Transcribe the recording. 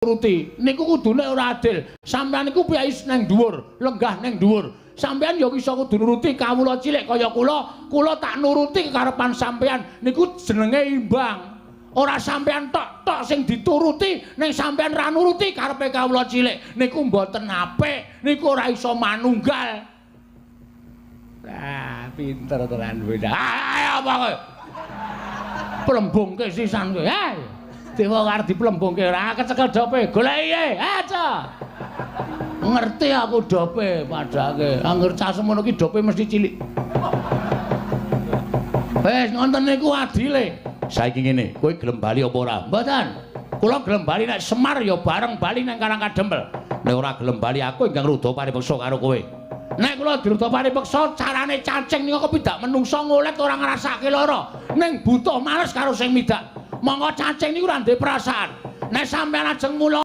Nuruti. Niku kudune ora adil. Sampeyan niku piyai nang dhuwur, lenggah nang dhuwur. Sampeyan ya iso kudu nuruti kawula cilik kaya kula, kula tak nuruti kekarepan sampeyan. Niku jenenge imbang. Ora sampeyan tok tok sing dituruti, ning sampeyan ra nuruti karepe kawula cilik. Niku mboten apik, niku ora iso manunggal. Ah, pinter tenan kowe. Ayo apa kowe? Plembungke sisan kowe. Hei. Dewa arep diplembungke ora kecekel dope. Goleki e. Aja. Ngerti aku dope padake. Angger cah semono ki dope mesti cilik. Wis ngoten niku adile. Saiki ngene, kowe gelem bali apa ora? Mboten. Kula gelem bali nek Semar ya bareng bali nang Karang Kadempel. Nek ora gelem bali aku ingkang rudha paripeksa karo kowe. Nek kula dirudha paripeksa carane cacing niku kepidak menungsa ngolet ora ngrasake lara. Ning butuh males karo sing midak. Monggo cacing niku ora ndek perasaan. Nek sampeyan ajeng mula